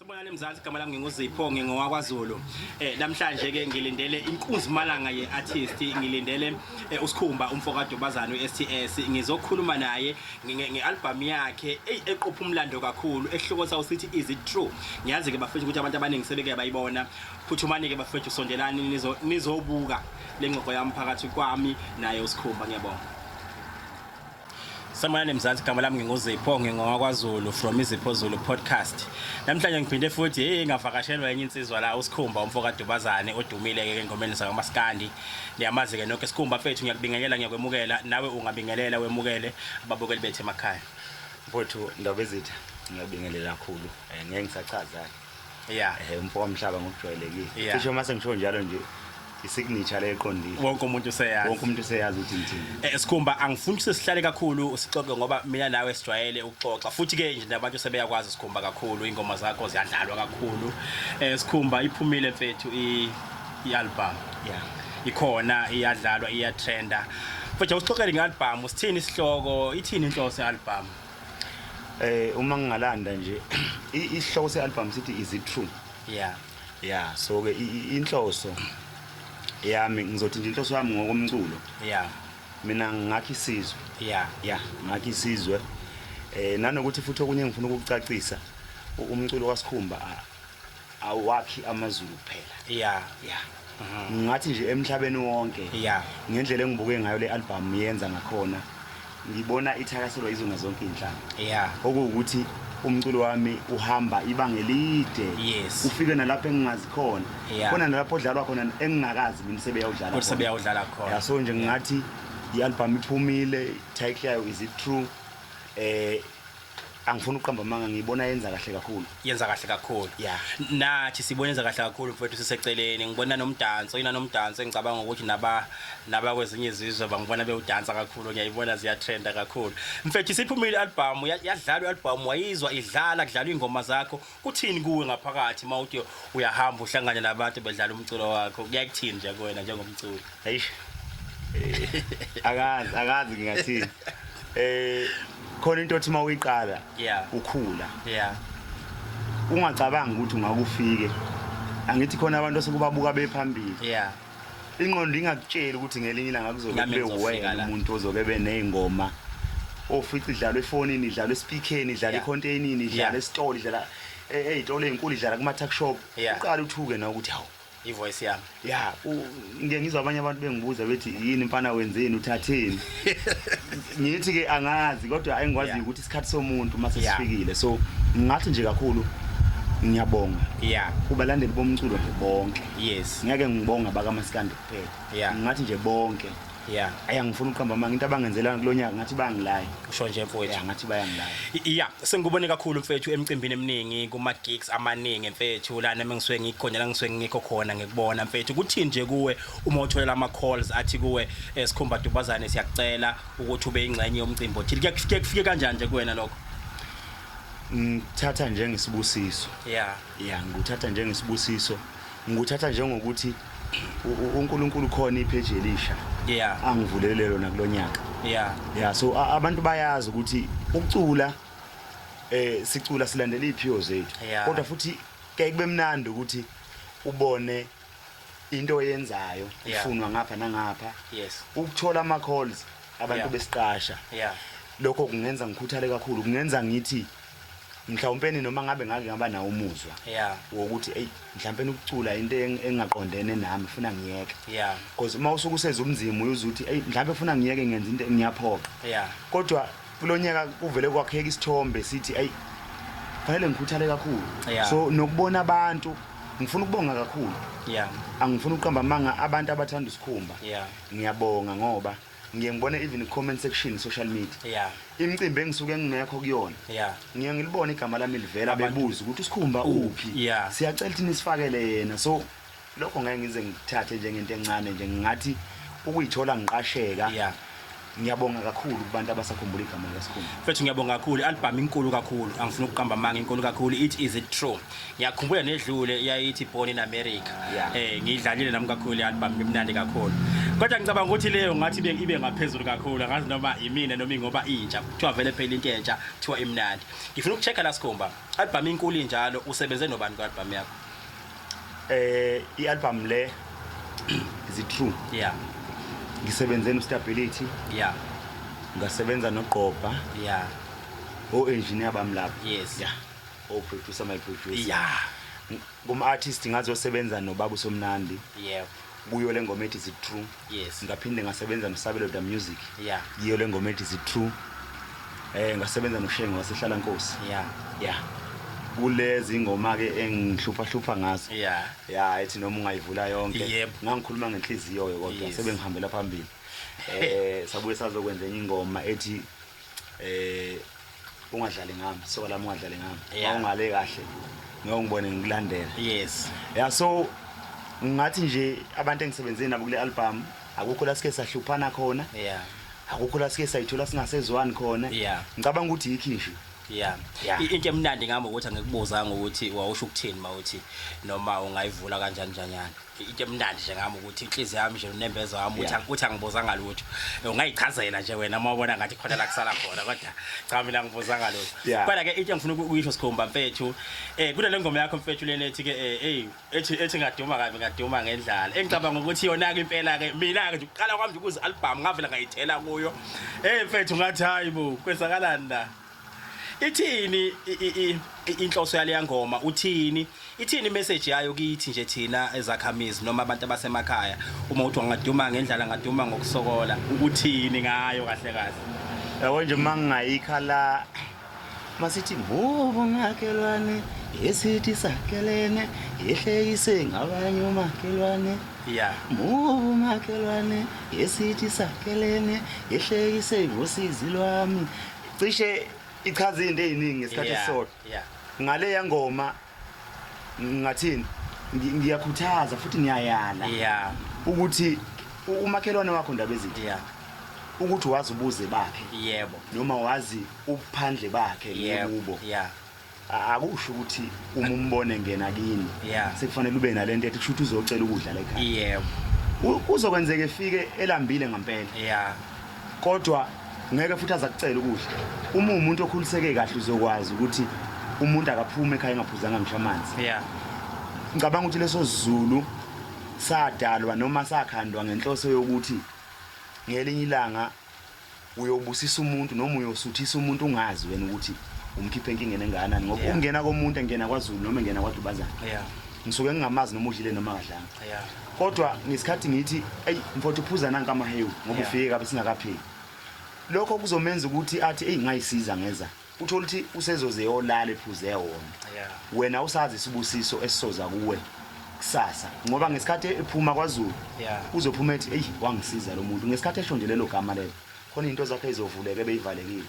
Sanibonani Mzansi, igama lami nginguZipho, ngingowakwaZulu. Namhlanje ke ngilindele inkunzi malanga ye-artist, ngilindele uSkhumba umfo kaDubazane we-STS. Ngizokhuluma naye nge-album yakhe eqopha umlando kakhulu, esihloko sawo sithi Is It True. Ngiyazi ke bafethu ukuthi abantu abaningi sebeke bayibona. Phuthumani ke bafethu, sondelani nizobuka lengxoxo yami phakathi kwami naye uSkhumba. Ngiyabonga. Sanibonani Mzansi, igama lami nginguZipho, ngingowakwaZulu from iZipho Zulu podcast. Namhlanje ngiphinde futhi hey ngavakashelwa enye insizwa la, uSkhumba umfo kaDubazane odumile ke engomeni zakwaMaskandi. Niyamazi ke nonke. Sikhumba mfethu, ngiyakubingelela, ngiyakwemukela, nawe ungabingelela wemukele ababukeli bethu emakhaya. Mfowethu Ndabezitha, ngiyabingelela kakhulu. Ngeke ngisachaza. Umfo womhlaba ngokujwayelekile. Cishe uma sengisho njalo nje isignature le eqondile. Wonke umuntu useyazi. Wonke umuntu useyazi ukuthi ngithini. Sikhumba, angifuni ukuthi sihlale kakhulu sixoxe ngoba mina nawe sijwayele ukuxoxa. Futhi ke nje nabantu sebeyakwazi Sikhumba kakhulu, ingoma zakho ziyadlalwa kakhulu. Sikhumba, iphumile mfethu i-album. Ikhona, iyadlalwa, iyatrenda. Mfethu, usixoxele nge-album, sithini isihloko, ithini inhloso ye-album? Uma ngingalanda nje isihloko se-album sithi Is It True? Yeah, so ke inhloso yami, ngizothi nje inhloso yami ngokomculo. Mina ngakho isizwe. Yeah, ngakho isizwe. Nanokuthi futhi okunye engifuna ukukucacisa, umculo kaSkhumba awakhi amaZulu kuphela. Yeah. Ngathi nje emhlabeni wonke. Ngendlela engibuke ngayo le album yenza ngakhona, ngibona ithakaselwa izona zonke inhlanga. Okuwukuthi umculo wami uhamba ibanga elide. Ufike nalapho engingazi khona. Khona nalapho odlalwa khona engingakazi mina sebeyawudlala khona. Sebeyawudlala khona. Yeah, so nje ngathi i-album iphumile, title yayo Is It True? Angifuni ukuqamba amanga, ngiyibona yenza kahle kakhulu. Yenza kahle kakhulu. Nathi sibona yenza kahle kakhulu mfowethu siseceleni. Ngibona nomdanso, ina nomdanso engicabanga ukuthi naba kwezinye izizwe bangibona bewudansa kakhulu, ngiyayibona ziyatrenda kakhulu. Mfethu, siphumile i-album, yadlalwa i-album, wayizwa idlala, kudlalwa ingoma zakho. Kuthini kuwe ngaphakathi mawuthi uyahamba uhlangane nabantu bedlala umculo wakho? Kuyakuthini nje kuwena njengomculi? Eish. Akazi ngingathini. Khona into othi mawuyiqala ukhula. Ungacabangi ukuthi ungakufike. Angithi khona abantu osekubabuka bephambili. Ingqondo ingakutsheli ukuthi ngelinye ilanga kuzobe Nami kube ngizofika wena la. umuntu ozobe benezingoma ofica idlalwa efonini, idlalwa espeakerni, idlalwa econtainerini, idlalwa esitolo, idlala ey'tolo ey'nkulu, idlala kuma-tuck shop. Uqale uthuke nawe ukuthi hawu, ivoice yami. Ya, ngike ngizwa abanye abantu bengibuza bethi yini mfana wenzeni, uthatheni? Ngithi ke angazi, kodwa engikwaziyo ukuthi isikhathi somuntu uma sesifikile. So ngathi nje kakhulu ngiyabonga kubalandeli bomculo nje bonke. Ngeke ngibonga abakaMaskandi kuphela. Ngathi nje bonke. Ayi, angifuni ukuqamba amanga, into abangenzelana kulonyaka ngathi bayangilaya. Usho nje mfowethu. Yeah, ngathi bayangilaya. Yeah, sengikubone kakhulu mfethu emcimbini eminingi, kuma gigs amaningi mfethu, la nami ngisuke ngikhona, la ngisuke ngikho khona ngikubona mfethu. Kuthini nje kuwe uma uthola ama calls athi kuwe, Sikhumba Dubazane, siyakucela ukuthi ube ingxenye yomcimbi othile? Kuyakufike kufike kanjani nje kuwena lokho? Ngithatha njengesibusiso. Yeah, ngikuthatha njengesibusiso. Ngikuthatha njengokuthi uNkulunkulu khona ipage elisha. Angivulele lona kulonyaka. Yeah, so abantu bayazi ukuthi ukucula, sicula silandela iziphiwo zethu. Kodwa futhi kuyaye kube mnandi ukuthi ubone into oyenzayo ifunwa ngapha nangapha. Ukuthola ama calls abantu besiqasha. Lokho kungenza ngikhuthale kakhulu, kungenza ngithi mhlawumpeni noma ngabe ngake ngaba nawo umuzwa wokuthi ey mhlawumpeni ukucula into engaqondene nami, funa ngiyeke. Because uma usuke useza umzimba uyuza ukuthi ey mhlawumbe funa ngiyeke ngenza into ngiyaphoqa. Kodwa kulonyaka kuvele kwakheka isithombe sithi ey fanele ngikhuthale kakhulu. So nokubona abantu, ngifuna ukubonga kakhulu. Angifuni ukuqamba amanga, abantu abathanda uSkhumba. Ngiyabonga ngoba ngiye ngibone even comment section, social media. Imicimbi engisuke ngingekho kuyona. Ngiye ngilibone igama lami livela, bebuza ukuthi uSkhumba uphi. Siyacela ukuthi nisifakele yena. So lokho ngeke ngize ngithathe njengento encane nje, ngingathi ukuyithola ngiqasheka. Ngiyabonga kakhulu kubantu abasakhumbula igama likaSikhumba. Mfethu, ngiyabonga kakhulu. I-album inkulu kakhulu, angifuni ukuqamba amanga, inkulu kakhulu. It is it true, ngiyakhumbula nedlule yayithi Born in America. Ngiyidlalile nami kakhulu i-album, imnandi kakhulu, kodwa ngicabanga ukuthi leyo ngathi ibe ngaphezulu kakhulu. Angazi noma imina noma ingoba intsha, kuthiwa vele phela into entsha kuthiwa imnandi. Ngifuna ukucheck-a la, Sikhumba, album inkulu injalo, usebenze nobani ku-album yakho? I-album le, is it true? Yeah. Ngisebenze no Stability. Ngasebenza noGqobha. O engineer bami lapha. Yeah. O producer, my producer. Kum artist ngazosebenza nobaba uSomnandi. Kuyo le ngoma ethi is it true. Ngaphinde ngasebenza noSabelo the Music. Kuyo le ngoma ethi is it true. Ngasebenza noShengo wasehlala Nkosi. Yeah. Kulezi ingoma ke engihlupha hlupha ngazo. Yeah, ethi noma ungayivula yonke. Ngangikhuluma ngenhliziyo ke, kodwa sebengihambela phambili. Sabuye sazokwenza enye ingoma ethi ungadlali ngami, soka lami, ungadlali ngami. Ungale kahle. Ngeke ngibone ngikulandela. Yeah, so ngathi nje abantu engisebenze nabo kule album, akukho la sike sahluphana khona. Akukho la sike sayithola singasezwani khona. Ngicabanga ukuthi yikho nje. Into emnandi ngami ukuthi angikubuzanga ukuthi wawusho ukuthini mawuthi noma ungayivula kanjani njanyana. Into emnandi nje ngami ukuthi inhliziyo yami nje, unembeza wami uthi uthi angibuzanga lutho. Ungayichazela nje wena uma ubona ngathi khona la kusala khona, kodwa cha, mina ngibuzanga lutho. Kodwa ke into engifuna ukuyisho, Sikhumba mfethu, kunale ngoma yakho mfethu lena ethi ke hey, ethi ngaduma kabi, ngaduma ngendlala. Engicabanga ukuthi yona ke impela ke mina ke nje ukuqala kwami nje ukuze album ngavela ngayithela kuyo. Mfethu, ngathi hayi bo, kwenzakalani la? Ithini inhloso yaleya ngoma? Uthini, ithini message yayo kithi nje thina ezakhamizi noma abantu abasemakhaya, uma uthi wangaduma ngendlala, ngaduma ngokusokola, uthini ngayo kahle kahle? Yabo nje, uma ngingayikhala masithi mbubu makhelwane, esithi sakhelene, yehlekise ngabanye umakhelwane. Mbubu makhelwane, esithi sakhelene, yehlekise ngosizi lwami. Cishe ichaza izinto eziningi ngesikhathi esisodwa. Ngale yangoma ngathini, ngiyakhuthaza futhi ngiyayala ukuthi umakhelwane wakho, ndaba ezithi, ukuthi wazi ubuze bakhe noma wazi ubuphandle bakhe ngekubo. Akusho ukuthi uma umbone ngena kini sekufanele ube nalento ethi kusho ukuthi uzocela ukudla la ekhaya. Kuzokwenzeka efike elambile ngempela, kodwa ngeke futhi aza kucela ukudla. Uma umuntu okhuliseke kahle, uzokwazi ukuthi umuntu akaphume ekhaya engaphuzanga ngisho amanzi. Ngicabanga ukuthi leso Zulu sadalwa noma sakhandwa ngenhloso yokuthi ngelinye ilanga uyobusisa umuntu noma uyosuthisa umuntu, ungazi wena ukuthi umkhiphe enkingeni engakanani, ngoba ukungena komuntu engena kwaZulu noma engena kwaDubazana, ngisuke ngingamazi noma udlile noma akadlanga. Kodwa ngesikhathi ngithi, "Eyi mfowethu, phuza nanka amahewu," ngoba ufike kabe singakapheki, lokho kuzomenza ukuthi athi, "Eyi, ngayisiza ngeza." Uthola ukuthi usezoze yolala ephuze wona. Wena usazi isibusiso esisoza kuwe kusasa, ngoba ngesikhathi ephuma kwaZulu uzophuma ethi, "Eyi, wangisiza lo muntu." Ngesikhathi esho nje lelo gama lelo, khona into zakhe izovuleka ebeyivalekile.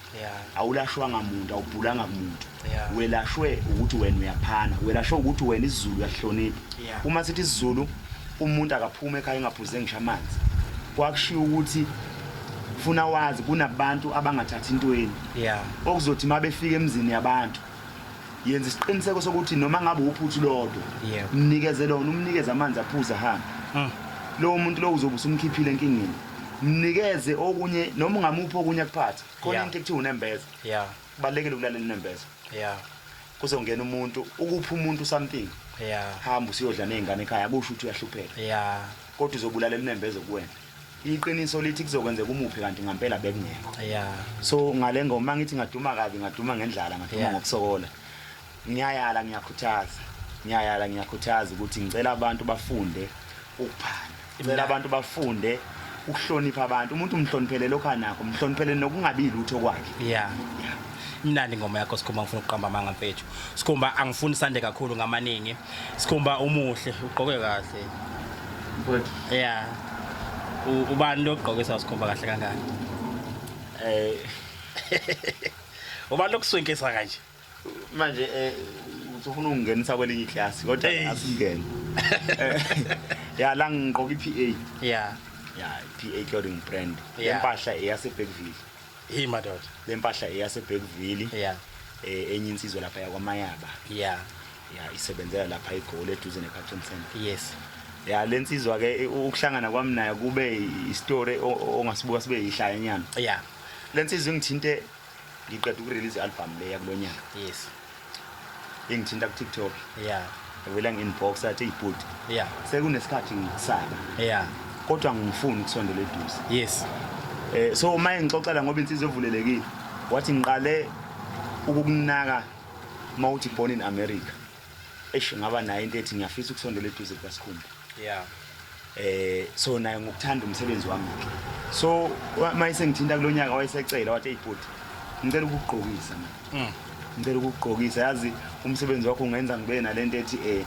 Awulashwanga muntu, awubhulanga kumuntu. Welashwe ukuthi wena uyaphana, welashwe ukuthi wena isiZulu uyahlonipha. Uma sithi isiZulu umuntu akaphuma ekhaya engaphuze ngisho amanzi, kwakushiwo ukuthi funa wazi kunabantu abangathathi intweni, okuzothi uma befika emzini yabantu, yenza isiqiniseko sokuthi noma ngabe uphuthu lodwa, mnikeze lona, umnikeze amanzi aphuze, ahambe. Lowo muntu lo uzobe usumkhiphile enkingeni. Mnikeze okunye noma ungamuphi okunye akuphathe khona. Into ekuthiwa unembeza, kubalulekile ukulalela unembeza. Kuzongena umuntu, ukupha umuntu something, hamba usiyodla nezingane ekhaya, akusho ukuthi uyahlupheka, kodwa uzobulalela unembeza kuwena. Iqiniso lithi kuzokwenzeka umuphi kanti ngampela bekungekho. So ngale ngoma ngithi ngaduma kabi, ngaduma ngendlala, ngaduma ngokusokola. Ngiyayala, ngiyakhuthaza, ngiyayala, ngiyakhuthaza ukuthi ngicela abantu bafunde ukuphana, ngicela abantu bafunde ukuhlonipha abantu. Umuntu umhloniphele lokho anakho, mhloniphele nokungabi lutho kwakhe. Yeah, imnandi ingoma yakho, Sikhumba. Ngifuna ukuqamba amanga mfethu, Sikhumba, angifuni sande kakhulu ngamaningi. Sikhumba, umuhle, ugqoke kahle. Mfowethu. Yeah. Ubani lo ogqokisa Sikhumba kahle kangaka? Ubani lokuswinkisa kanje? Manje usufuna ukungenisa kwelinye iklasi, kodwa Hey. asingene. Ya, la ngigqoka i-PA. Ya, PA clothing brand. Lempahla eyase Bergville. Hey madoda. Lempahla eyase Bergville. Enye insizwa lapha yakwaMayaba. Ya, isebenzela lapha eGoli eduze neCarlton Center. Ya, lensizwa ke ukuhlangana kwami nayo kube istory ongasibuka sibe yihlaya nyana. Lensizwa ingithinte ngiqeda ukurelease i-album le yakulonyaka. Ingithinta ku TikTok. Vela ngi-inbox athi ibhuti. Sekunesikhathi ngikusaba. Kodwa ngifuni ukusondela eduze. So uma engixoxela ngoba insizwa evulelekile, wathi ngiqale ukukunaka mawuthi born in America. Eish, ngaba nayo into ethi ngiyafisa ukusondela eduze kukaSikhumba. So naye ngokuthanda umsebenzi wami ke. So mayise ngithinta kulonyaka wayesecela wathi eyibhuti ngicela ukugqokisa mina. Ngicela ukugqokisa, yazi umsebenzi wakho ungenza ngibe nalento ethi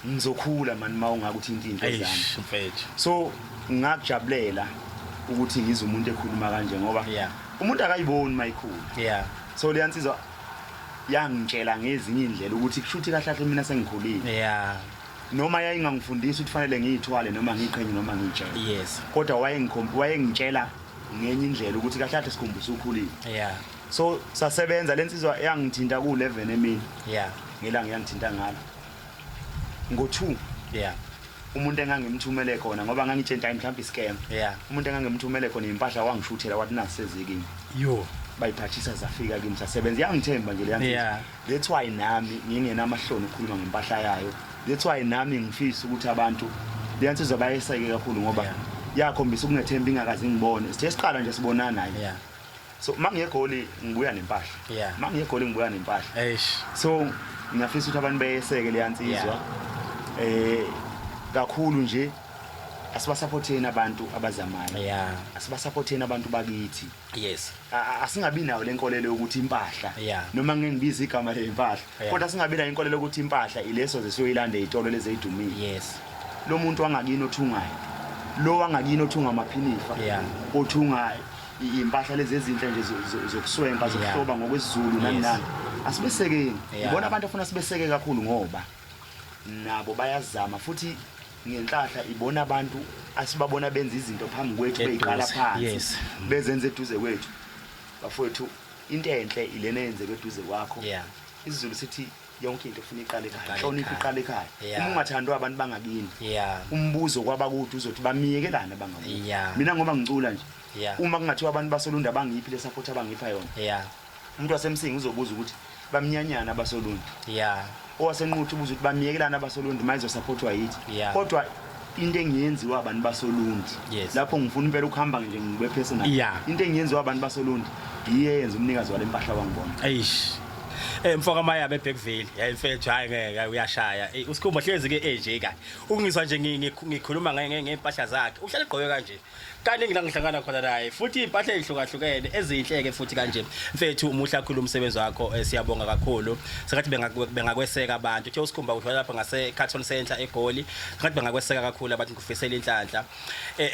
ngizokhula mani mawungaka uthinta into zami. Eish mfethu. So ngakujabulela ukuthi ngizwe umuntu ekhuluma kanje ngoba umuntu akayiboni mayikhula. So le nsizwa yangitshela ngezinye indlela ukuthi kushuthi kahle kahle mina sengikhulile. Noma yayingangifundisi ukuthi fanele ngiyithwale noma ngiqhenye noma ngiyitshele. Kodwa wayengitshela ngenye indlela ukuthi kahle kahle Sikhumba usukhulile. So sasebenza, lensizwa yangithinta ku11 emini. Ngelanga yangithinta ngalo. Ngo2 umuntu engangimthumele khona ngoba ngangitshela mhlawumbe iscam. Umuntu engangimthumele khona impahla wangishuthela wathi nasezikini. Yo. Bayiphathisa zafika kimi sasebenza, yangithemba nje leya nsizwa. That's why nami ngingenamahloni ukukhuluma ngempahla yayo. That's why nami ngifisa ukuthi abantu leya nsizwa bayeseke kakhulu ngoba yakhombisa ukungethemba ingakaze ngibone. Sithe siqala nje sibonana naye. So mangiye eGoli ngibuya nempahla. Mangiye eGoli ngibuya nempahla. Eish. So ngiyafisa ukuthi abantu bayeseke leya nsizwa. Kakhulu nje asibasupporteni abantu abazamayo. Asibasupporteni abantu bakithi. Asingabi nayo lenkolelo yokuthi impahla noma ngeke ngibize igama lempahla kodwa singabi nayo inkolelo yokuthi impahla ileso zesiyoyilanda ezitolo lezi ezidumile. Lo muntu wangakini othungayo, lo wangakini othunga amaphinifa, othunga impahla lezi ezinhle nje zokuswenka, zokuhloba ngokwesiZulu nani nani, asibesekeni. Ibona abantu afuna sibeseke kakhulu ngoba nabo bayazama futhi ngenhlahla ibona abantu asibabona benza izinto phambi kwethu beyiqala phansi bezenze eduze kwethu. Bafowethu, into enhle ilena eyenzeke eduze kwakho. IsiZulu sithi yonke into ufuna iqale ekhaya, inhlonipho iqale ekhaya. Uma ungathandwa abantu bangakini, umbuzo kwabakude uzothi bamiyekelana bangakini. Mina ngoba ngicula nje, uma kungathiwa abantu basolunda bangiphi le support abangipha yona, umuntu wasemsingi uzobuza ukuthi bamnyanyana abasolunda. Owasenquthu ubuza ukuthi bamiyekelana abasolunda mayizosupportwa yithi. Kodwa into engiyenziwa abantu basolundi, lapho ngifuna impela ukuhamba nje ngibe personal, into engiyenziwa abantu basolundi yiye yenza umnikazi wale mpahla wangibona. Eish. Mfoka Maya beBergville, yayimfethu, hayi ngeke uyashaya. uSikhumba hlezi ke eje kahle. Ukungizwa nje ngikhuluma ngempahla zakhe. Uhlale egqoke kanje. Kaningi la ngihlangana khona naye futhi impahla ezihlukahlukene ezinhle ke futhi kanje. Mfethu umuhle kakhulu umsebenzi wakho, siyabonga kakhulu. Sengathi bengakweseka abantu. Uthe uSikhumba udlala lapha ngase Carlton Center eGoli. Sengathi bengakweseka kakhulu abantu, ngikufisela inhlanhla.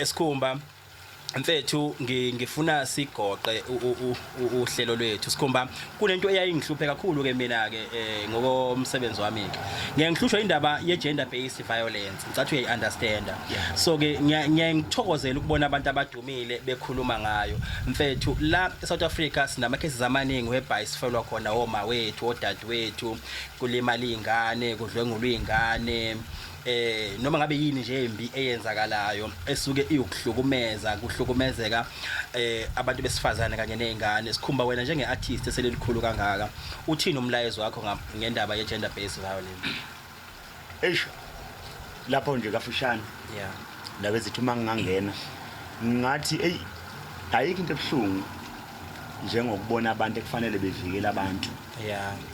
Sikhumba mfethu, ngifuna sigoqe uhlelo lwethu. Sikhumba, kunento eyayingihluphe kakhulu ke mina ke ngokomsebenzi wami ke. Ngiye ngihlushwa indaba ye gender based violence. Ngicathi uyayi understand. So ke ngiyangithokozela ukubona abantu abadumile bekhuluma ngayo. Mfethu, la eSouth Africa sinama cases amaningi whereby sifelwa khona oma wethu, odadewethu, kulimala izingane, kudlwengulwa izingane. Noma ngabe yini nje embi eyenzakalayo esuke iyokuhlukumeza, kuhlukumezeka abantu besifazane kanye nezingane. Sikhumba, wena njenge artist eselelikhulu kangaka, uthini umlayezo wakho ngendaba ye gender based violence? Eish, lapho nje kafushane. Ndaba ezithi uma ngingangena ngathi ey, ayikho into ebuhlungu njengokubona abantu ekufanele bevikele abantu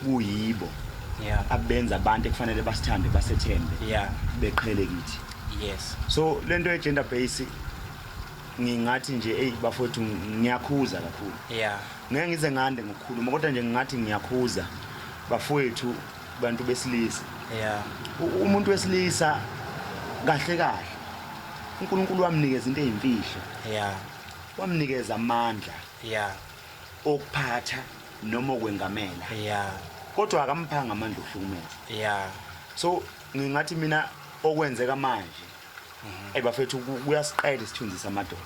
kuyibo abenza abantu ekufanele basithande basethembe beqhele kithi. So lento ye gender base ngingathi nje ey bafowethu, ngiyakhuza kakhulu. Ngeke ngize ngande ngokukhuluma, kodwa nje ngingathi ngiyakhuza bafowethu, bantu besilisa. Umuntu wesilisa kahle kahle uNkulunkulu wamnikeza into eyimfihlo. Wamnikeza amandla okuphatha noma okwengamela. Kodwa akamphanga amandla okuhlukumeza. So ngingathi mina okwenzeka manje Ey bafethu, kuyasiqeda isithunzi samadoda.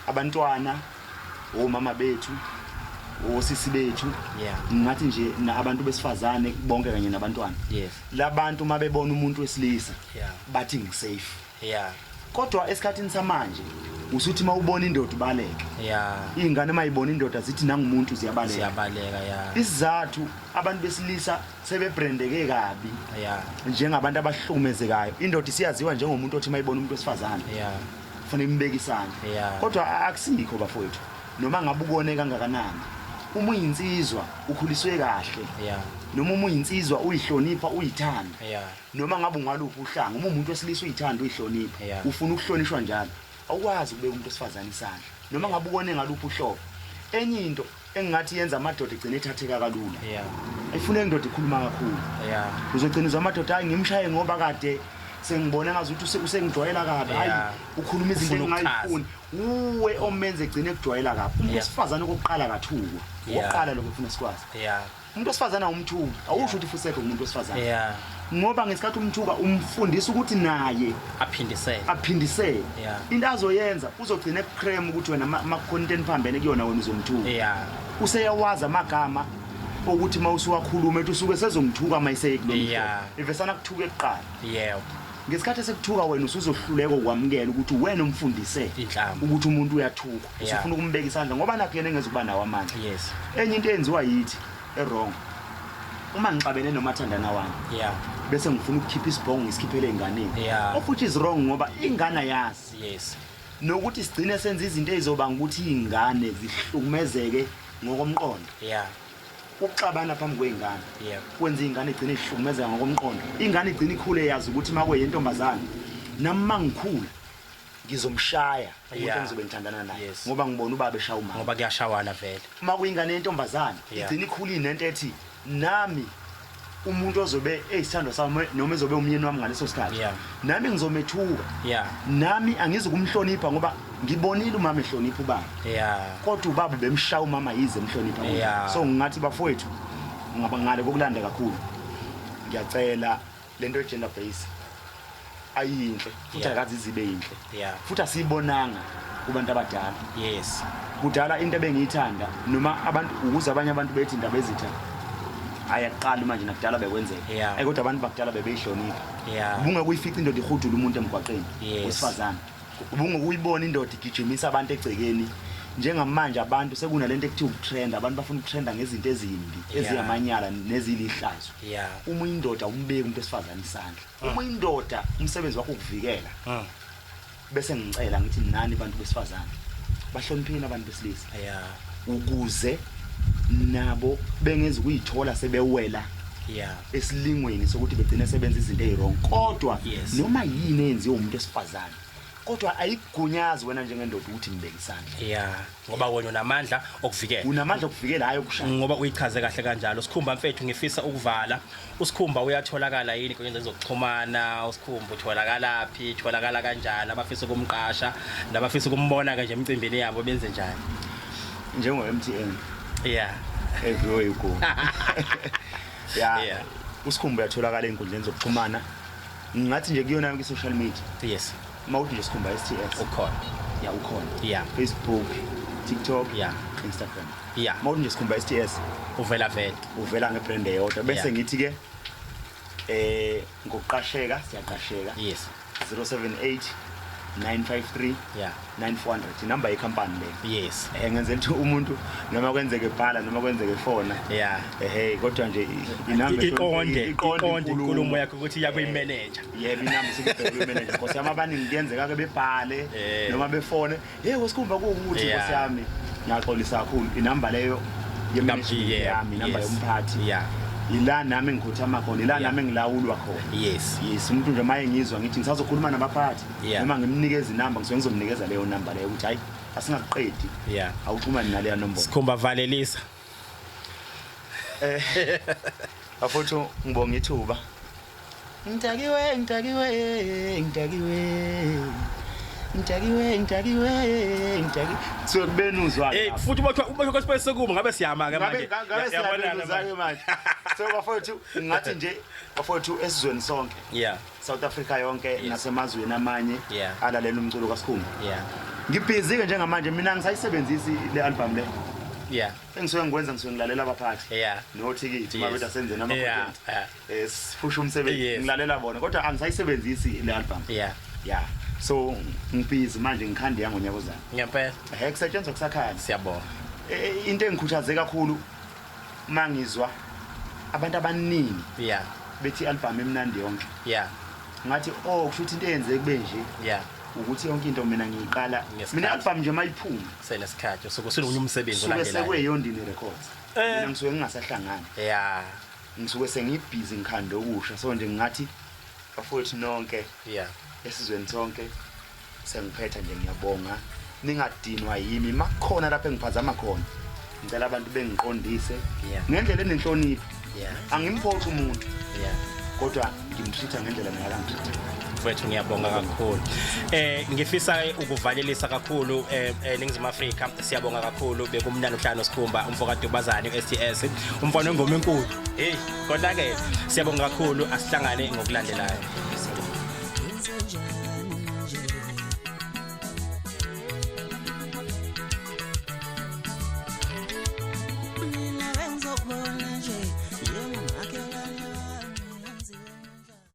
Abantwana, omama bethu, osisi bethu, ngathi nje abantu besifazane bonke kanye nabantwana. Labantu mabebona umuntu wesilisa bathi ngisafe. Kodwa esikhathini samanje usuthi mawubona indoda ubaleke. Izingane mayibona indoda zithi nangumuntu, ziyabaleka. Ziyabaleka, ya. Isizathu, abantu besilisa sebebrandeke kabi njengabantu abahlukumezekayo. Indoda isiyaziwa njengomuntu othi mayibona umuntu wesifazane kufanele imbeke isandla. Kodwa akusikho bafowethu. Noma ngabe ukone kangakanani, uma uyinsizwa ukhuliswe kahle, noma uma uyinsizwa uyihlonipha, uyithanda, noma ngabe ungaluphi uhlanga, uma umuntu wesilisa uyithanda, uyihlonipha, ufuna ukuhlonishwa njalo, awukwazi ukubeka umuntu wesifazane isandla noma ngabe ukone ngaluphi uhlobo. Enye into engingathi yenza amadoda egcine ethatheka kalula, ayifuneki indoda ikhuluma kakhulu. Uzogcina uzwa amadoda, "Hayi, ngimshaye ngoba kade sengibona ngazuthi usengijwayela kabi, hayi, ukhuluma izinto Ufuna ukuchaza. engingayifuni." Uwe omenze egcine ekujwayela kabi. Umuntu wesifazane okokuqala kathukwa. Okokuqala lokho efuna sikwazi, umuntu wesifazane awumthuki, awusho ukuthi fusekho kumuntu wesifazane, ngoba ngesikhathi umthuka umfundisa ukuthi naye aphindisele. Aphindisele. Into azoyenza, uzogcina ekucram ukuthi wena makukhona into eniphambene kuyona, wena uzomthuka. Useyawazi amagama okuthi uma usuwakhuluma ethi usuke sezongithuka uma eseyekulo ivesana kuthuke kuqala. Ngesikhathi esekuthuka wena usuzohluleka ukwamukela ukuthi wena umfundise Inhlamba. ukuthi umuntu uyathukwa. Usufuna ukumbeka isandla ngoba nakho yena engezukuba nawo amandla. Enye into eyenziwa yithi e-wrong, uma ngixabene nomathandana wami bese ngifuna ukukhipha isibhongo ngisikhiphele ey'nganeni, of which is wrong ngoba ingane ayazi. Nokuthi sigcine senza izinto ey'zobanga ukuthi iy'ngane zihlukumezeke ngokomqondo. Ukuxabana phambi kwey'ngane kwenza iy'ngane igcine ihlukumezeka ngokomqondo. Ingane igcine ikhule yazi ukuthi uma kuyentombazane, nami uma ngikhula ngizomshaya umuntu engizobe ngithandana naye, ngoba ngibona ubaba eshaya umama. Ngoba kuyashawana vele. Uma kuyingane yentombazane, igcine ikhule inento ethi nami umuntu ozobe eyisithandwa sami noma ezobe umyeni wami ngaleso sikhathi, nami ngizomethuka, nami angizukumhlonipha ngoba ngibonile umama ehlonipha ubaba, kodwa ubaba bemshaya umama yize emhlonipha. So ngingathi bafowethu, ngaba ngale kokulanda kakhulu, ngiyacela, lento ye-gender base ayinhle futhi ayikaze izibe yinhle, futhi asiyibonanga kubantu abadala. Kudala into ebengiyithanda, noma abantu ukuze abanye abantu bethi indaba ezitha ayaqala manje, nakudala bekwenzeka. Kodwa abantu bakudala bebeyihlonipha. Ubungeke uyifice indoda ihudula umuntu emgwaqeni wesifazane, ubungeke uyibona indoda igijimisa abantu egcekeni. Njengamanje abantu sekunalento ekuthiwa ukutrenda, abantu bafuna ukutrenda ngezinto ezimbi, eziyamanyala nezilihlazo. Uma uyindoda umbeki umuntu wesifazane isandla. Uma uyindoda umsebenzi wakho ukuvikela. Bese ngicela ngithi nani bantu besifazane, bahlonipheni abantu besilisa, ukuze nabo bengezi ukuyithola sebewela esilingweni sokuthi begcine sebenza izinto eziwrong. Kodwa noma yini eyenziwe umuntu wesifazane, kodwa ayikugunyazi wena njengendoda ukuthi mbeke isandla. Yeah, ngoba wena unamandla okuvikela. Unamandla okuvikela, hayi okushaya. Ngoba uyichaze kahle kanjalo, Sikhumba mfethu. Ngifisa ukuvala. Usikhumba uyatholakala yini kwenza zokuxhumana? Usikhumba utholakala phi, utholakala kanjani? Abafisa ukumqasha nabafisa ukumbona ke nje emcimbini yabo benze njani? Njengo MTN, everywhere you go. Usikhumba uyatholakala ey'nkundleni zokuxhumana, ngingathi nje kuyona yonke i-social media. Uma uthi nje Sikhumba STS, ukhona. Ya, ukhona. Facebook, TikTok, Instagram. Uma uthi nje Sikhumba STS, uvela vele. Uvela ngebrand eyodwa. Bese ngithi ke ngokuqasheka, siyaqasheka. 078 953 9400, inamba yekhampani leyo. Ngenzela ukuthi umuntu noma kwenzeke ebhala noma kwenzeke efona, ehe, kodwa nje inamba iqonde iqonde inkulumo yakho ukuthi iya kuyimanager. Yebo, inamba isikubheke kuyimanager. Nkosi yami, abaningi kuyenzeka ke bebhale noma befone, "Hey, wesikhumba, kuwukuthi." Nkosi yami, ngiyaxolisa kakhulu, inamba leyo ye-management yami, inamba yomphathi. Ila nami ngikhothama khona, ila nami ngilawulwa khona. Yes, umuntu nje maye ngizwa ngithi ngisazokhuluma nabaphathi noma ngimnikeza inamba, ngisuke ngizomnikeza leyo namba leyo ukuthi hayi, asingakuqedi, awuxhumani naleya nombolo. Sikhumba, valelisa. Bafowethu, ngibonga ithuba. Ngitakiwe, ngitakiwe, ngitakiwe. Ngidakiwe, ngidakiwe, ngidakiwe. So kubenuzwa. Hey, futhi ubotshwa kwespace sekumo ngabe siyama ke manje. Ngabe siyabenuza ke manje. So bafowethu, ngathi nje bafowethu esizweni sonke. South Africa yonke nasemazweni amanye alalela umculo kaSkhumba. Ngibhizi ke njengamanje, mina ngisayisebenzisi le album le. Engisuke ngikwenza, ngisuke ngilalela abaphathi. Nothikithi uma bethi asenzeni ama content. Siphusha umsebenzi, ngilalela bona, kodwa angisayisebenzisi le album. Yeah. So ngibhizi manje, ngikhanda yangonyaka ozayo. Ngempela. Kusetshenzwa kusakhanya. Siyabonga. Into engikhuthaze kakhulu mangizwa abantu abaningi bethi album emnandi yonke. Ngathi oh, kusho ukuthi into eyenzeke kube nje. Ukuthi yonke into mina ngiyiqala mina album nje mayiphuma senesikhathi usuke usunye umsebenzi suke olandelayo. Sekuyeyondini Records. Mina ngisuke ngingasahlangani. Ngisuke sengibhizi ngikhanda okusha, so nje ngingathi bafowethu nonke esizweni sonke, sengiphetha nje, ngiyabonga, ningadinwa yimi. Makukhona lapho engiphazama khona, ngicela abantu bengiqondise ngendlela enenhlonipho. Angimphoxi umuntu, kodwa ngimtreat ngendlela naye akangitreat. Mfowethu, ngiyabonga kakhulu. Ngifisa ukuvalelisa kakhulu eNingizimu Afrika. Siyabonga kakhulu, bekumnandi uhlano Sikhumba, umfoka Dubazane, uSTS, umfana wengoma enkulu. Hey, kodwa ke siyabonga kakhulu, asihlangane ngokulandelayo. Ngenzenjani?